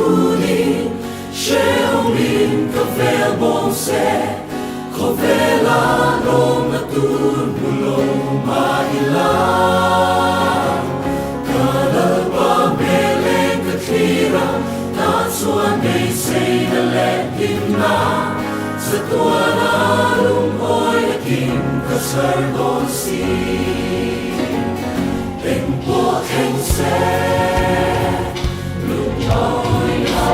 kunin hrehawmin ka vel bawm se, khawvela lawmna tur hmu lo mah ila. Ka Lalpa hmel leng ka thlir a, tah chuan beiseina leh hlimna chatuana lungawina kim ka chhar dawn si. Engpawh thleng se lungawi a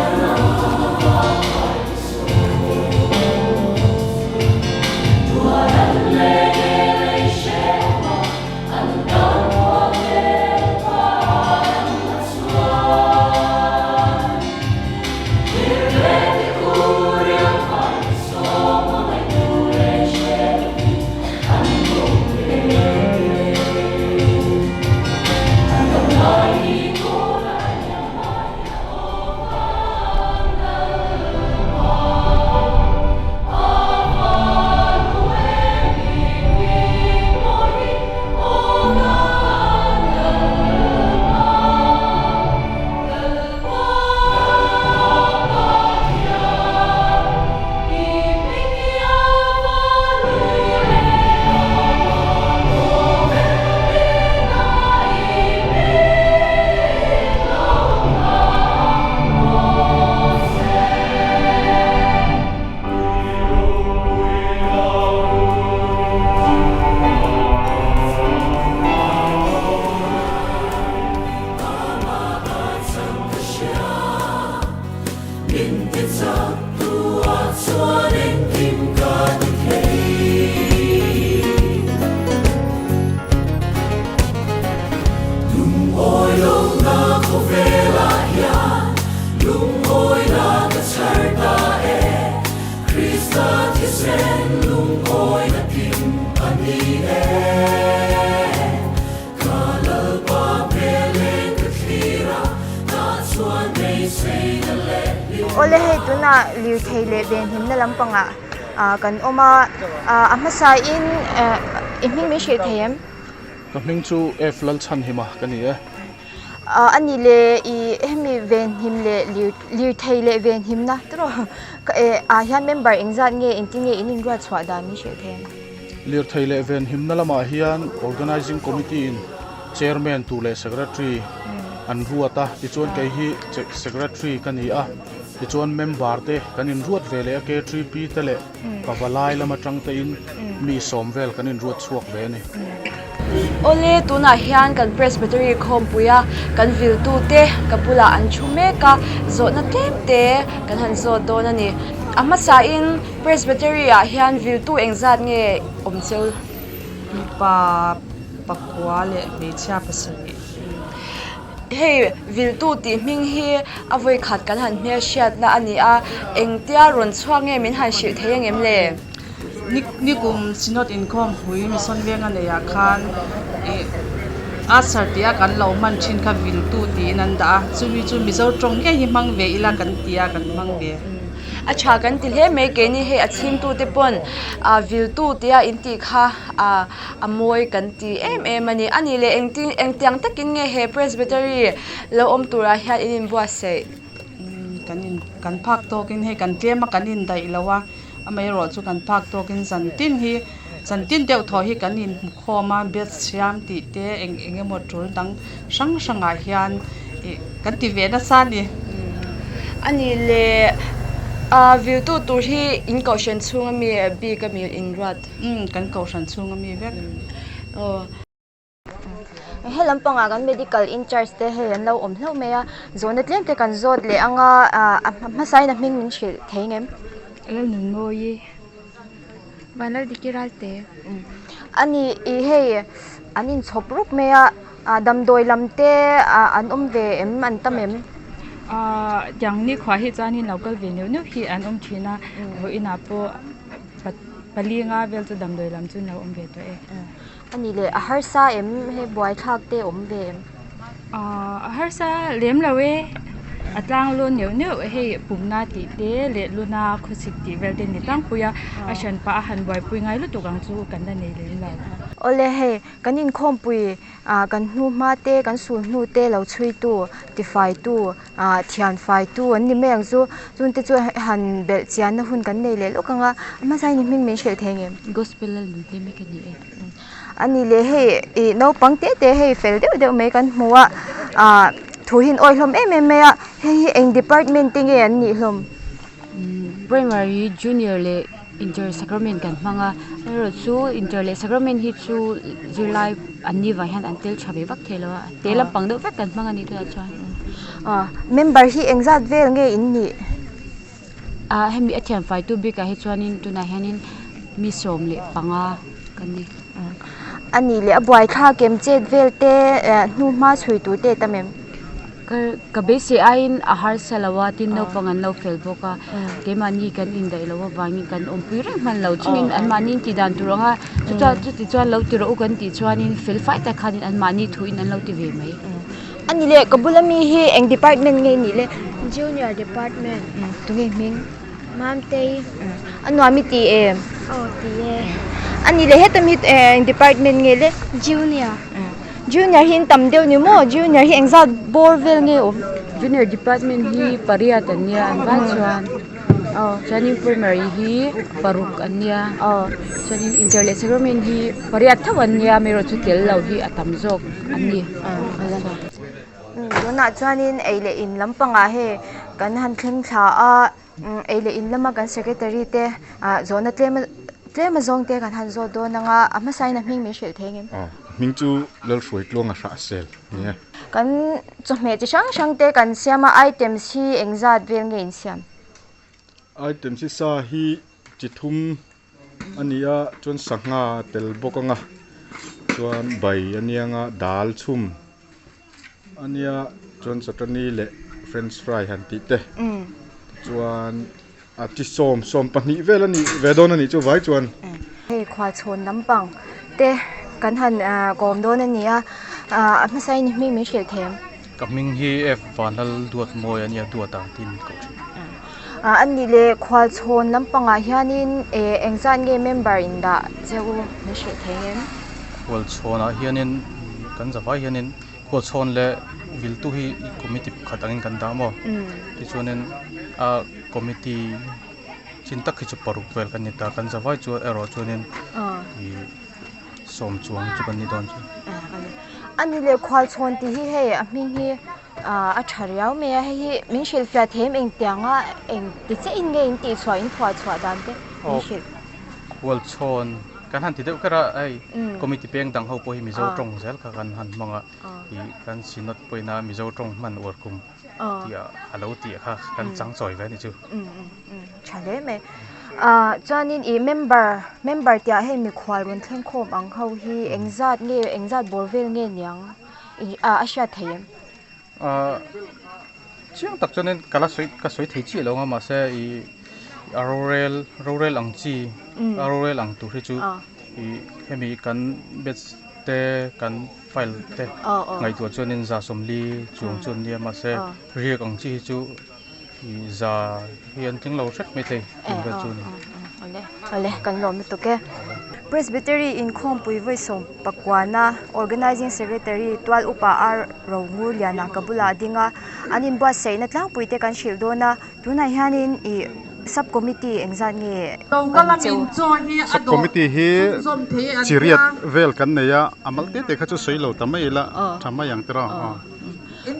Awle hei tunah lirthei leh venhimna lampangah ah kan awm a ah a hmasa in eh i hming min hrilh thei em? Ka hming chu F Lalchhanhima ka ni e. Ah a nih leh i hemi venhim leh lir lirthei leh venhimna tawrh eh ah hian member engzat nge engtin nge in inruat chhuah dan min hrilh thei em? Lirthei leh venhimna lamah hian Organising Committee in Chairman tur leh Secretary an ruat a, tichuan kei hi Secretary ka ni a, tichuan member te kan inruat ve leh a, K3P te leh Pavalai lam atang tein mi sawm vel kan inruat chhuak ve a ni. Awle, tunah hian kan Presbytery khawmpuia kan viltute ka bulah an thu mek a, zawhna tlem te kan han zawt dawn a ni. A hmasain Presbytery-ah hian viltu engzat nge awm cheu? Mipa pakua leh hmeichhia pasarih. Hei viltu tih hming hi a vawi khat kan han hmelhriatna a ni a, engtia rawn chhuak nge min han hrilh thei angem le? Nikum Synod inkhawmpui Mission Venga neiah khan ih Usher tia kan lo hman thin kha viltu tiin an dah a, chumi chu Mizo tawng ngei hi hmang ve ila kan ti a, kan hmang ve. A tha kan ti hle mai keini hei a chhimtute pawn ah viltu tia intih kha ah a mawi kan ti em em a ni. A nih leh engtin engtiang takin nge he Presbytery lo awm turah hian in inbuatsaih? Kan in kan phak tawkin hei kan tlem a kan indaih lo a, amaherawh chu kan phak tawkin zantin hi zantin deuh thaw hi kan inhmu khawm a bed siam tih te eng eng emaw tul dang hrang hrangah hian ih kan ti ve nasa a ni. A nih leh ah viltu tur hi in kohhran chhunga mi bik a mi inruat? Umm kan kohhran chhunga mi vek. Aw. He lampangah kan medical in charge te hei an lo awm hlauh mai a, zawhna tlem te kan zawt leh ang a, ah a hmasain a hming min hrilh thei ngem? Lalnunmawi Vanlaldiki Ralte. A ni ih hei an inchhawp rup mai a, ah damdawi lam te ah an awm ve em an tam em? Ah tiang nikhua hi chuanin lo kal ve neuh neuh hi an awm thin a, vawiinah pawh pali nga vel chu damdawi lam chu an lo awm ve tawh e. A nih leh a harsa em hei buaithlak te awm ve em? Ahh a harsa lem lo e, a tlang lu neuh neuh hei pumna tih te leh luna khawsik tih vel te ni tlangpui a, a hran pah a han buaipui ngai lutuk ang chu kan la nei lem lo. Awle hei kan inkhawmpui ah kan hnuhma te kan sul hnu te lo chhuitu tifaitu ah thianfaitu an ni mai ang chu chungte chu han belh chianna hun kan nei leh lawk ang a a hmasa in i hming min hrilh thei ngem. Gospel a lun hle mai ka ni e. A ni leh hei ih naupang te te hei fel deuh deuh mai kan hmu a ah thu hi an awih hlawm em em mai a hei hi eng department te nge an nih hlawm? Primary junior leh inter sacrament kan hmang a erawh chu inter leh sacrament hi chu zirlai an ni vang hian an tel tha ve vak thei lo a te lampang deuh vek kan hmang a nih tunah chuan. Ah member hi engzat vel nge in nih? Ah hemi a thian faitu bikah hi chuanin tunah hianin mi 15 kan ni. A nih leh a buaithlak em chet vel te eh hnuhma chhui tur te tam em? Ka ka beisei aiin a harsa lo a tin naupang an lo fel bawk a keimahni kan indaih loh avangin kan awmpui reng hman lo chungin anmahni in tih dan tur ang a chuchuan chuti chuan lo ti rawh u kan tih chuanin fel fai tak khanin anmahni thuin an lo ti ve mai. A ni le, ka bula mi hi eng department nge nih le? Junior department. Tunge hming? Mamtei. A nuam i ti em? Aw ti e. A ni le, heta mi eng department nge le? Junior. Junior hi in tam deuh ni maw? Junior hi engzat bawr vel nge awm? Junior department hi pariat an nia an vai chuan. Chuanin primary hi paruk an nia. Chuanin inter leh sacrament hi pariat tho an nia amaherawhchu chu tel lo hi a tam zawk an ni. Tunah chuanin ei leh in lampangah hei kan han thleng thla a ei leh in lama kan secretary te ah zawhna tlem tlem a zawng te kan han zawt dawn ang a a hmasain a hming min hrilh thei ang em? Hming chu Lalhruaitluanga Hrahsel a ni e. Kan chawhmeh chi hrang hrang te kan siam a items hi engzat vel nge in siam? Items hi sa hi chi thum a ni a chuan sangha a tel bawk ang a chuan bai a nia ang a dal chhum a nia chuan chutney leh french fry han tih te chuan a chi sawm 20 vel a nih ve dawn a nih chu vai chuan. Hei khualchhawn lampang te kan han kawm dawn a ni a, a hmasa in hming min hrilh thei ang. Ka hming hi F Vanlal Duatmawi a nia, Duata tiin min koh thin. A nih leh khualchhawn lampangah hianin engzat nge member in dah che u min hrilh thei ang em? Khualchhawnah hianin kan zavai hianin khualchhawn leh viltu hi committee pakhat angin kan dah maw? Tichuanin a committee chin tak hi chu paruk vel kan ni ta, kan zavai chu erawh chuanin ih sawm chuang chu kan ni dawn chu. A ni leh khualchhawn tih hi hei a hming hi a tha riau mai a, hei hi min hrilhfiah thei em engtiang a eng ti chiah in nge in tihchhuah in phuahchhuah dan te min hrilh. Khualchhawn kan han ti deuh kher a hei committee peng dang ho pawh hi Mizo tawng zel kha kan han hmang a ih kan synod pawhin a Mizo tawng hman uar kum tih ah a lo tih kha kan chang chawi ve a ni chu. Tha hle mai. Ah chuanin ih member member tih ah hei mikhual rawn thleng khawm ang ho hi engzat nge engzat bawr vel nge niang ah a hriat thei em? Ah chiang tak chuanin ka la sawi ka sawi thei chiah lo ang a mahse ih a rorel rorel ang chi a rorel ang tur hi chu ih hemi kan batch te kan file te ngaihtuah chuanin 40 chuang chu an nia mahse riak ang chi hi chu ih za hi an tling lo hrep maithei tih vel chu a ni. Awle kan lawm lutuk e. Presbytery inkhawmpui vawi 19na Organising Secretary Tual Upa R Rongur Liana ka bulah a ding a, an inbuatsaihna tlangpui te kan hrilh dawn a, tunah hianin ih sub committee engzat nge awm cheu? Sub committee hi chi riat vel kan nei a, a mal te te kha chu sawi lo ta mai ila tha mai ang tiraw aw.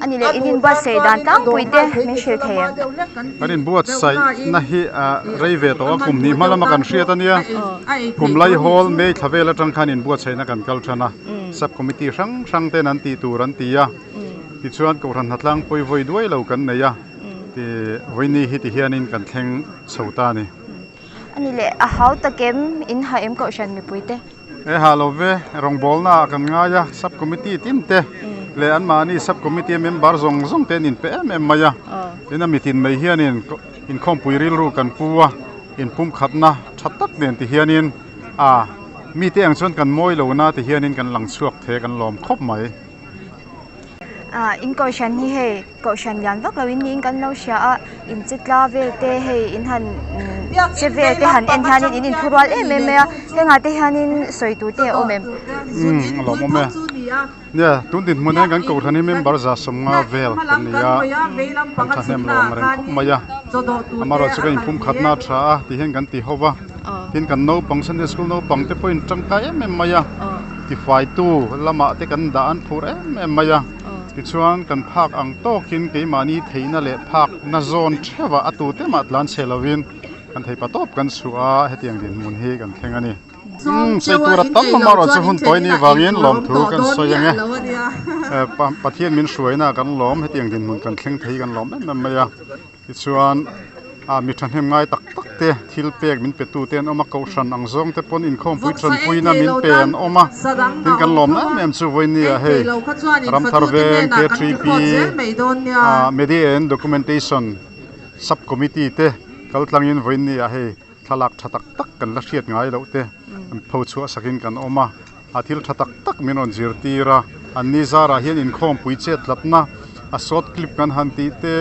A ni leh in inbuatsaih dan tlangpui te min hrilh thei em? Kan inbuatsaih na hi rei ve tawh a, kum hnih hma lama kan hriat a nia. Kum lai hawl May thla vel atang khan inbuatsaihna kan kal than a, sub committee hrang hrang ten an tih tur an ti a, tichuan Kohhran hnatlangpui vawi duai lo kan nei a, ti vawiini hi ti hianin kan thleng chho ta a ni. A ni leh a hau tak em in ha em Kohhran mipui te? He ha lo ve, rawngbawlna ah kan ngai a, sub committee tin te leh anmahni sub committee member zawng zawng te an inpe em em mai a, tin a mitin mai hianin inkhawmpui rilru kan pu a, inpumkhatna tha tak nen ti hianin a mite ang chuan kan mawi lo na ti hianin kan lang chhuak thei a kan lawm khawp mai. Ah in kohhran hi hei kohhran lian vak loin niin kan lo hria a in che tla vel te hei in han che vel te han en hianin in inthurual em em mai a hengah te hianin sawi tur te a awm em? Umm a lawmawm e. Nia tun dinhmun hian kan kohhran hi member 150 vel kan ni a kan thahnem lo ang reng khawp mai a amaherawhchu chu kan inphumkhatna a tha a ti hian kan ti ho va tin kan naupang Sunday school naupang te pawhin tangkai em em mai a tifaitu lamah te kan dah an phur em em mai a tichuan kan phak ang tawkin keimahni theihna leh phakna zawn theuhah a tute mah tlan chhe lovin kan theipa tawp kan chhuah a hetiang dinhmun hi kan thleng a ni. Umm sawi tur a tam a erawh chu hun tawi ni vangin lawmthu kan sawi ang e. Pathian min hruaina kan lawm hetiang dinhmun kan thleng thei kan lawm em em mai a tichuan ah mi thahnem ngai tak tak te thil pek min pe tu te an awm a kohhran ang zawng te pawn inkhawmpui tanpuina min pe an awm a tin kan lawm em em chu vawinia hei Ramthar veng K3P ah Media and Documentation Sub Committee te kaltlangin vawinia hei Thlalak tha tak tak kan la hriat ngai loh te an pho chhuah sakin kan awm a, a thil tha tak tak min rawn zirtir a, an ni zarah hian inkhawmpui chet tlatna a short clip kan han tih te,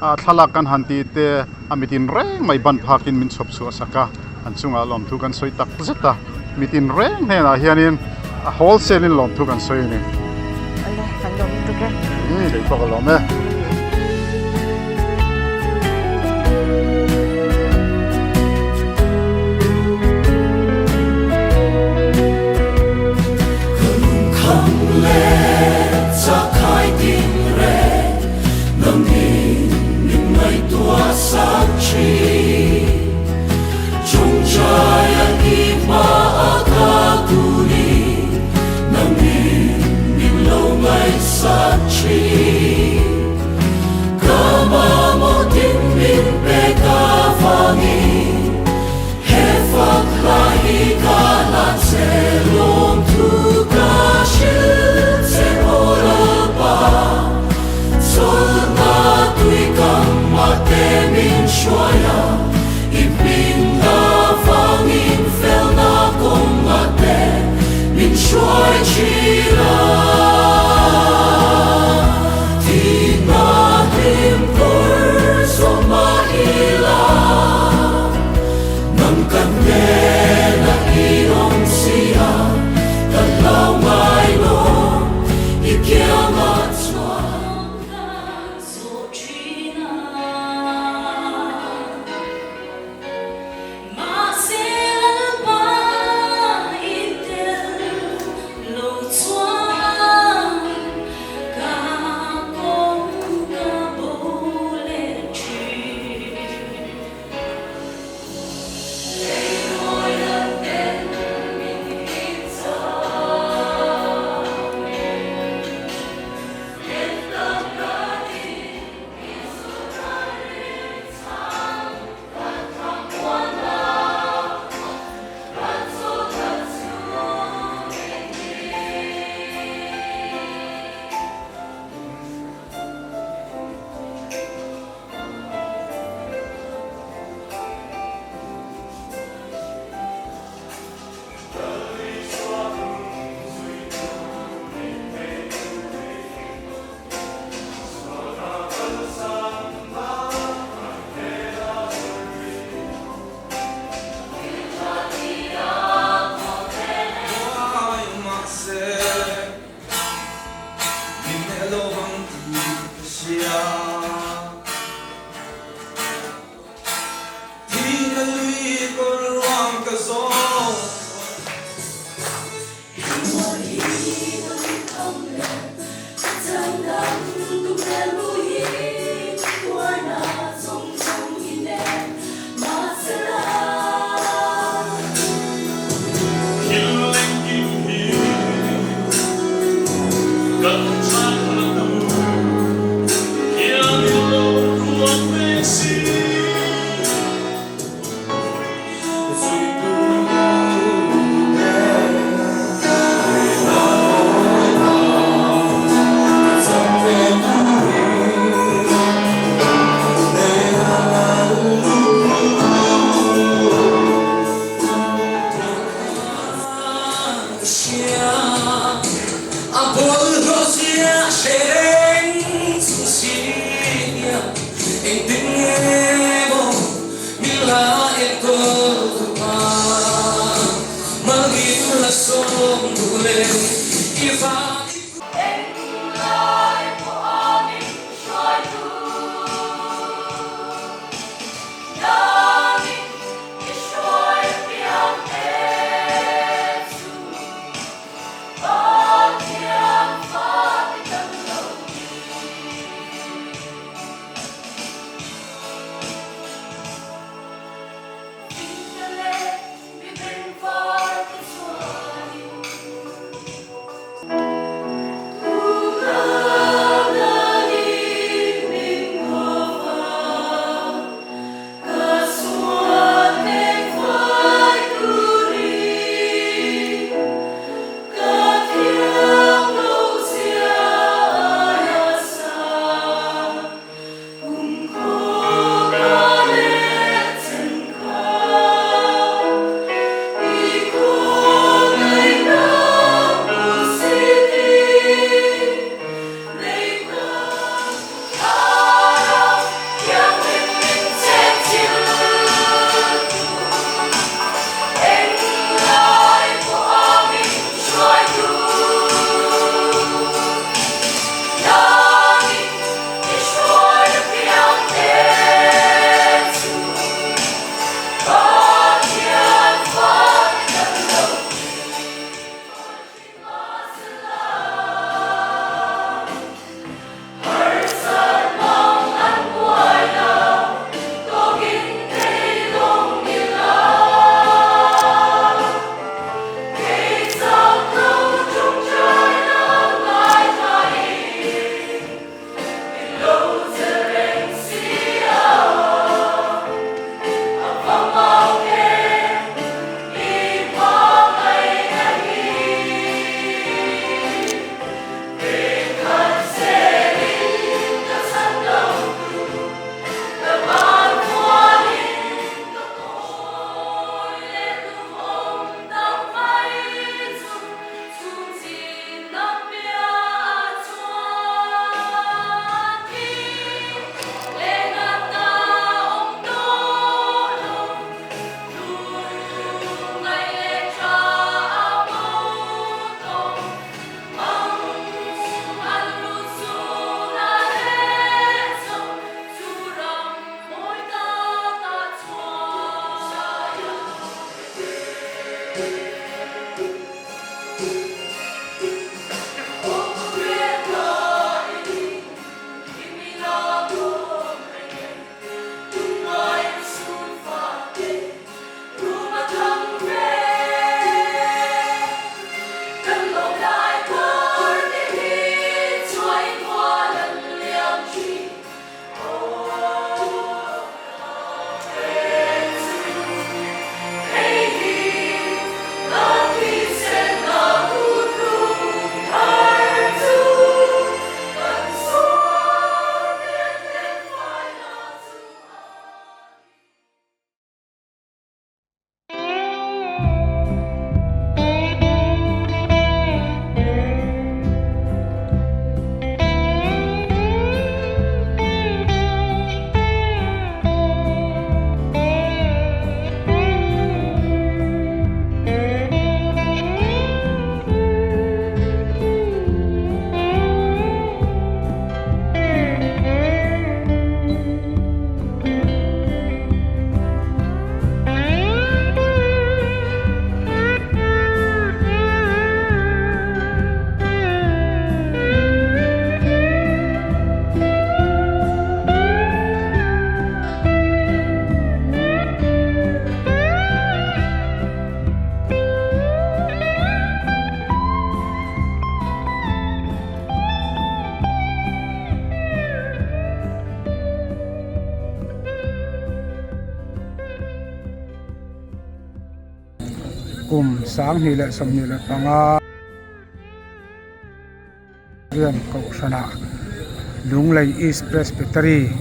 a thlalak kan han tih te a mitin reng mai ban phakin min chhawp chhuah sak a, an chungah lawmthu kan sawi tak zet a, mitin reng hnenah hianin a wholesale in lawmthu kan sawi a ni. Awle, kan lawm lutuk e. Umm, kei pawh ka lawm e. Kum 2025 rian kohhranah Lunglei East Presbytery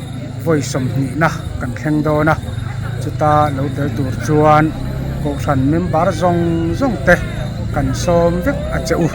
vawi sawmhnihna kan thleng dawn a, chuta lo tel tur chuan kohhran member zawng zawng te kan sawm vek a che u.